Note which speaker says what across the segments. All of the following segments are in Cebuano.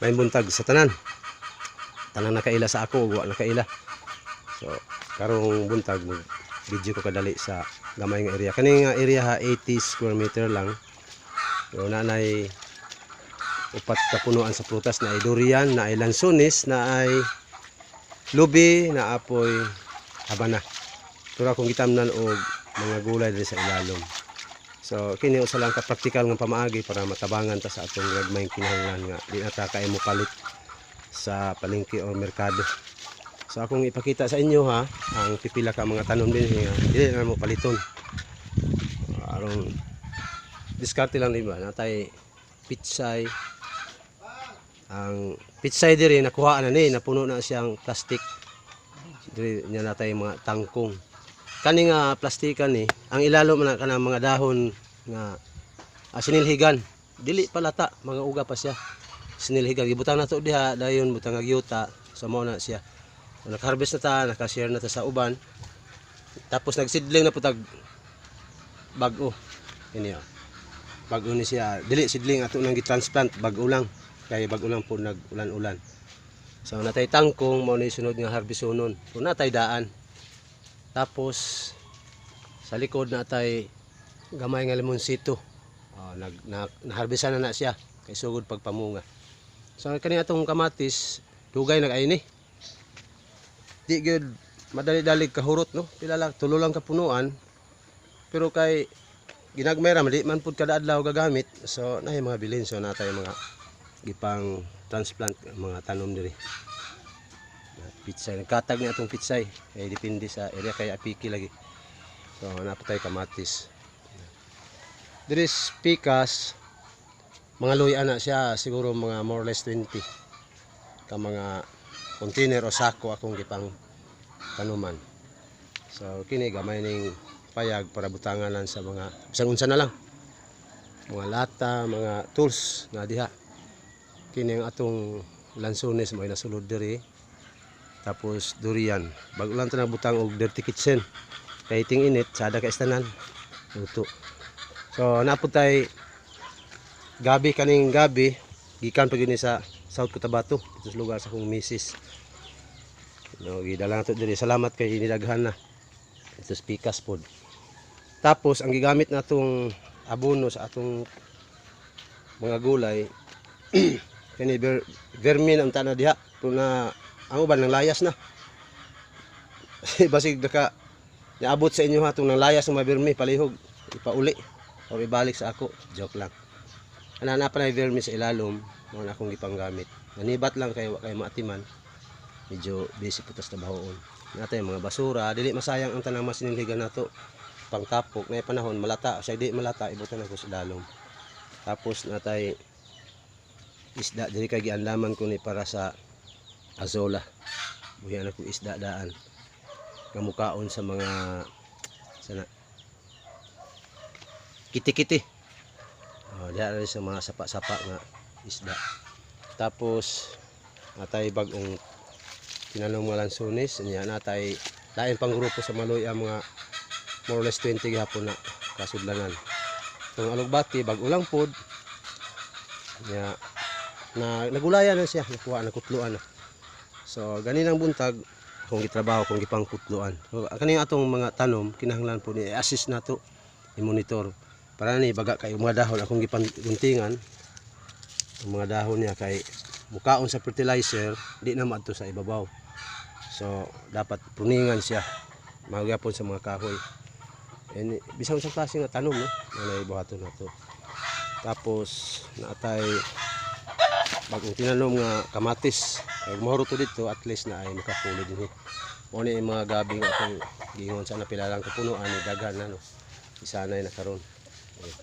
Speaker 1: May buntag sa tanan. Tanan nakaila sa ako ug wa nakaila. So karong buntag, mag video ko kadali sa gamay nga area. Kani nga area ha, 80 square meter lang. So nanay upat ka punuan sa prutas na ay durian, na ay lansones, na ay lubi, na apoy habana. Pero akong gitamnan og mga gulay diri sa ilalom. So kini usa lang ka praktikal nga pamaagi para matabangan ta sa atong gagmayng kinahanglan nga di na ta kay mo palit sa palengke or merkado. So akong ipakita sa inyo ha ang pipila ka mga tanom din nga dili na mo paliton. Aron diskarte lang, di ba? Natay pitsay. Ang pitsay diri nakuha na ni, napuno na siyang plastic. Diri niya natay mga tangkong. Kani nga plastikan ni, ang ilalom na kanang mga dahon nga sinilhigan. Dili palata, mga uga pa siya. Sinilhigan gibutang nato diha, dayon butang nga yuta, so mao na siya. So, naka-harvest na ta, naka-share na ta sa uban. Tapos nagsidling na putag bag-o. Ini oh. Bag-o ni siya. Dili sidling, ato nang gi-transplant, bag-o lang. Kay bag-o lang po nag-ulan-ulan. So natay tangkong, mao ni sunod nga harvestonon. So natay daan. Tapos sa likod natay gamay nga limonsito. Oh, nag na, naharvestan na na siya kay sugod pagpamunga. So kani atong kamatis, dugay nag ni. Di gyud madali-dali kahurot, no. Pila lang, tulo lang kapunuan. Pero kay ginagmay ra, di man pud kada adlaw gagamit. So naay mga bilin, so natay mga gipang transplant mga tanom diri. Pitsay, nagkatag ni atong pitsay kay depende sa area kay apiki lagi. So napatay kamatis. Diri sa pikas, mga luya na siya, siguro mga more or less 20 ka mga container o sako akong gipang tanuman. So kini gamay ning payag para butanganan sa mga bisan unsa na lang. Mga lata, mga tools na diha. Kini ang atong lansones mo nasulod diri. Tapos durian. Bago lang ta nagbutang og dirty kitchen. Kay ting init, sada ka istanan. Luto. So napud tay gabi, kaning gabi gikan pa gyud ni sa South Cotabato, dito sa lugar sa akong misis. No, gidala nato diri. Salamat kay nidaghan na. Ito sa pikas pod. Tapos ang gigamit natong abono sa atong mga gulay kani vermin ang tana diha pero na ang uban nang layas na. Basig naka niabot sa inyo ha tong nang layas ng mga vermi, palihog ipauli or ibalik sa ako. Joke lang. Ana na pa na vermi sa ilalom, mao na akong gipanggamit. Nanibat lang kay wa kay maatiman. Medyo busy po tas trabahoon. Natay mga basura, dili masayang ang tanang masinilhigan nato. Pangtapok na panahon malata, siya di malata ibutan ako sa ilalom. Tapos natay isda diri kay giandaman ko ni para sa azola. Buhian ako isda daan. Kamukaon sa mga sana kiti-kiti. Oh, diha rin sa mga sapa-sapa nga isda. Tapos natay bag-ong tinanom nga lansones, niya natay lain pang grupo sa maloy, ang mga more or less 20 gihapon na kasudlanan. Itong alugbati, bag-o lang pod. Nya na nagulayan na siya, nakuha na kutluan na. So ganinang buntag akong gitrabaho kung gipangkutluan. So kaning atong mga tanom kinahanglan po ni i-assist nato, i-monitor. Para ni baga kay mga dahon akong gipanguntingan ang mga dahon niya kay mukaon sa fertilizer, di na maadto sa ibabaw. So dapat pruningan siya magyapon sa mga kahoy. And bisan sa klase nga tanom, no, na ibuhaton nato. Tapos naatay bagong tinanom nga kamatis. Kay mahurot to dito, at least na ay makapuli din eh. Mao ni mga gabi nga akong giingon sa napila lang kapunuan ni daghan na, no. Isanay na karon. Ayun.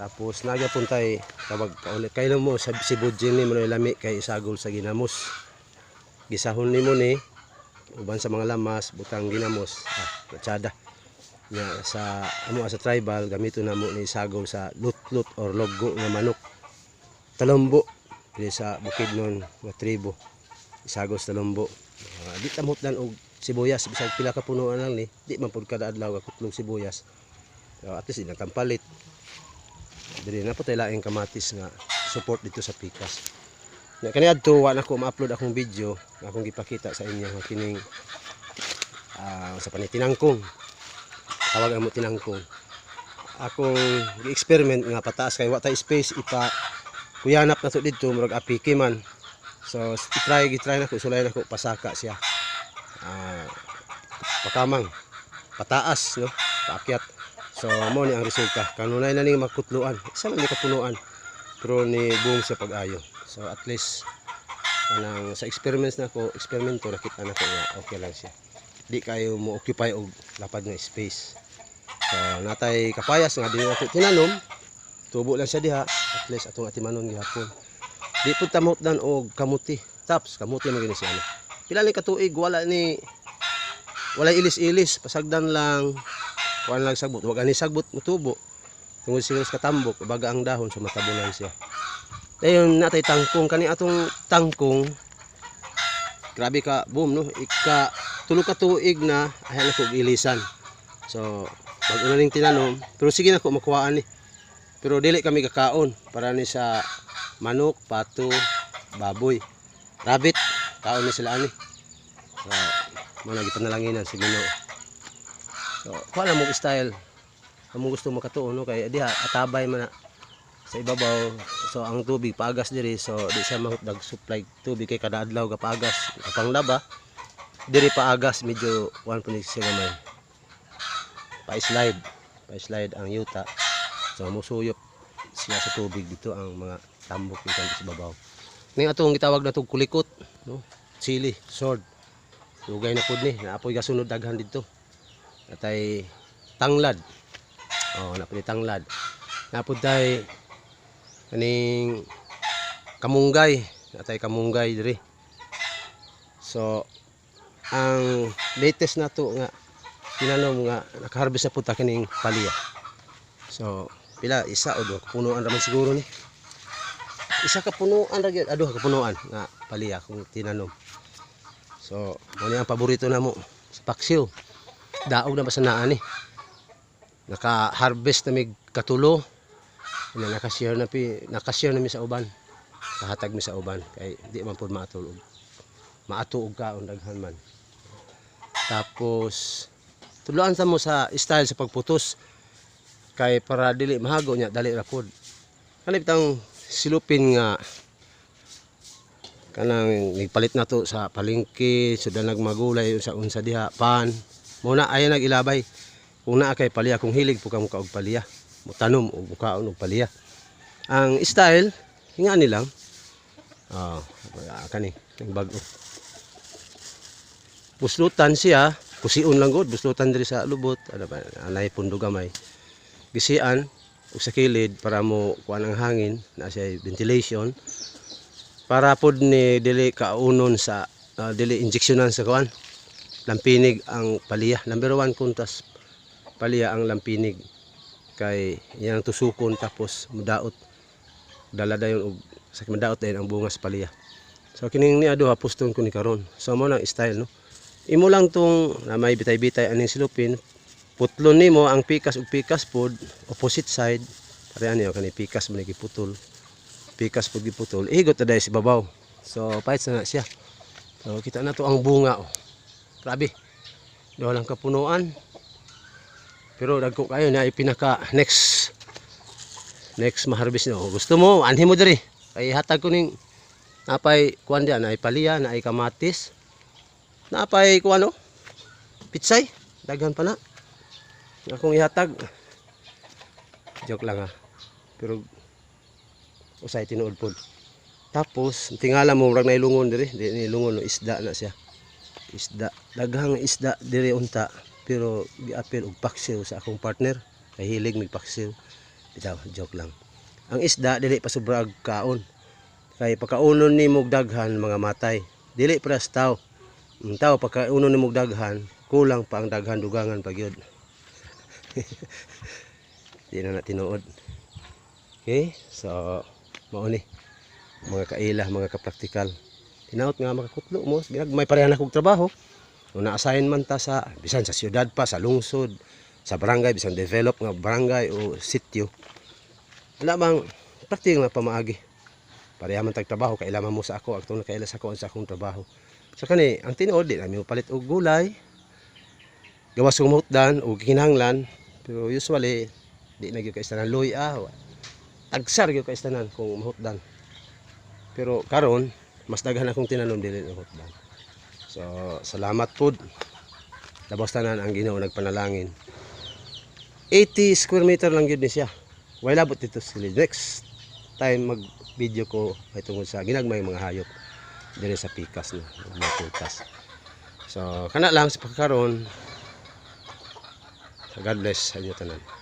Speaker 1: Tapos nagyapon tay tawag kauli kay mo sa si Budjin ni mo lami kay isagol sa ginamos. Gisahon nimo ni uban sa mga lamas, butang ginamos, latsada. Nya sa amo sa tribal gamiton namo ni isagol sa lut-lut or logo nga manok. Talumbo diri sa Bukidnon nga tribo. Isagol sa talumbo. Di tamhutdan og sibuyas bisag pila ka punuan lang ni, di man pud kada adlaw gakutlog sibuyas. So, at least di na tampalit. Diri na po tayo laing kamatis nga support dito sa pikas. Na kaniadto wa na ko ma-upload akong video nga akong gipakita sa inyo nga kining sa panitinangkong. Tawag mo tinangkong. Akong gi-experiment nga pataas kay wa tay space ipa kuyanap na to didto, murag apiki man. So i-try gi-try nako, sulay nako pasaka siya. Pakamang pataas, no, paakyat. So mo ni ang resulta, kanunay na ning makutluan, isa lang ni kapunuan, pero ni boom siya pag-ayo. So at least kanang sa experiments nako, eksperimento, nakita nako nga okay lang siya, di kayo mo occupy og lapad nga space. So natay kapayas nga di nato tinanom, tubo lang siya diha. At least atong atimanon gihapon, di pud tamutdan og kamuti. Tops kamuti man gini siya, ano. Pila ni katuig wala ni wala ilis-ilis, pasagdan lang, kuan lang, sagbot. Wag ani sagbot mutubo tungod siguro sa katambok, baga ang dahon, so matabunan siya. Dayon natay tangkong. Kani atong tangkong, grabe ka boom, no. Ika 3 ka tuig na ay na ko ilisan. So bag una ning tinanom, pero sige na ko makuhaan ni, pero dili kami kakaon, para ni sa manok, pato, baboy, rabbit, kaon ni sila ani. So mo lagi panalanginan sa Ginoo. So kuha lang mo style among gusto makatuon, no, kay diha atabay man na sa ibabaw, so ang tubig paagas diri, so di siya mahutdag supply tubig kay kada adlaw gapagas kapang laba diri, paagas medyo kuan po ni siya gamay, pa-slide pa-slide ang yuta, so musuyop siya sa tubig dito ang mga tambok gikan sa babaw. Ning atong gitawag na tug kulikot, no, chili sword, dugay na pud ni, naapoy gasunod daghan didto. Atay tanglad, oh, napud tanglad, napud tay kaning kamunggay, natay kamunggay diri. So ang latest nato nga tinanom nga nakaharvest na pud ta kining palya. So pila, isa o duha kapunuan raman siguro ni, isa ka punuan ra gyud, duha ka punuan nga palya kung tinanom. So mo ni ang paborito namo sa paksiw. Daog na basta naa ni. Naka-harvest na mig katulo na, nakashare na pi, nakashare na mi sa uban, kahatag mi sa uban kay di man pud maatulog maato og kaon daghan man. Tapos tudloan sa mo sa style sa pagputos kay para dili mahago nya, dali ra pud. Kani bitang silupin nga kanang nagpalit na to sa palengke, sudan nagmagulay unsa unsa diha pan mo na ay nagilabay. Kung naa kay palya, kung hilig po ka mo og palya, motanom og mukaon og palya, ang style hinga nilang, oh, kani bag-o, buslutan siya, kusion lang gud, buslutan diri sa lubot, ano ba, anay pundo gamay, gisian ug sa kilid para mo kuan ang hangin na siya, ventilation, para pod ni dili kaunon sa dili injeksyonan sa kuan, lampinig ang palya. Number 1 kuntas palya ang lampinig kay iyang tusukon, tapos mudaot, dala dayon og sa mudaot dayon ang bunga sa palya. So kining niya duha, puston ko ni karon. So mo nang style, no. Imo lang tong na may bitay-bitay aning silupin, putlon nimo ang pikas ug pikas pod, opposite side. Pare ani kani pikas mo ni giputol, pikas pod giputol, igot na dahil sa babaw. So pahit na siya. So kita na to ang bunga, oh. Grabe, duha lang kapunuan, pero dagko kayo na ipinaka next next maharvest no. Gusto mo, anhi mo diri kay hatag ko ning napay kuan diyan, naay palya, naay kamatis, napay kuan, no, pitsay, daghan pa na akong ihatag. Joke lang ha, pero usay tinuod pod. Tapos tingala mo murag nailungon diri, di ni lungon, no, isda na siya, isda, daghang isda diri unta, pero giapil og paksiw sa akong partner kay hilig mig paksiw. Bitaw, joke lang. Ang isda dili pa sobra og kaon kay pagkaunon nimo og daghan, mga matay. Dili pras tao. Ang tao, pagkaunon nimo og daghan, kulang pa ang daghan, dugangan pa gyud. Di na na tinuod. Okay, so mao ni mga kaila, mga kapraktikal. Tinaot nga makakutlo mo, may pareha na kog trabaho. Kung na-assign man ta sa bisan sa syudad pa, sa lungsod, sa barangay, bisan develop nga barangay o sitio. Wala bang praktikal nga pamaagi. Pareha man tag trabaho, kaila man mo sa ako, atong nakaila sa ako sa akong trabaho. So kani ang tinuod, di na mi palit og gulay. Gawas kung mahutdan og kinahanglan, pero usually di na gyud kay tanan luya. Tagsar gyud kay tanan kung mahutdan. Pero karon mas daghan akong tinanom, dili na hutdan. So salamat pud. Labas tanan ang Ginoo, nagpanalangin. 80 square meter lang gyud ni siya. Way labot dito sa kilid. Next time mag video ko ay tungod sa ginagmay mga hayop diri sa pikas, no, mga prutas. So kana lang sa pagkaron. God bless sa inyo tanan.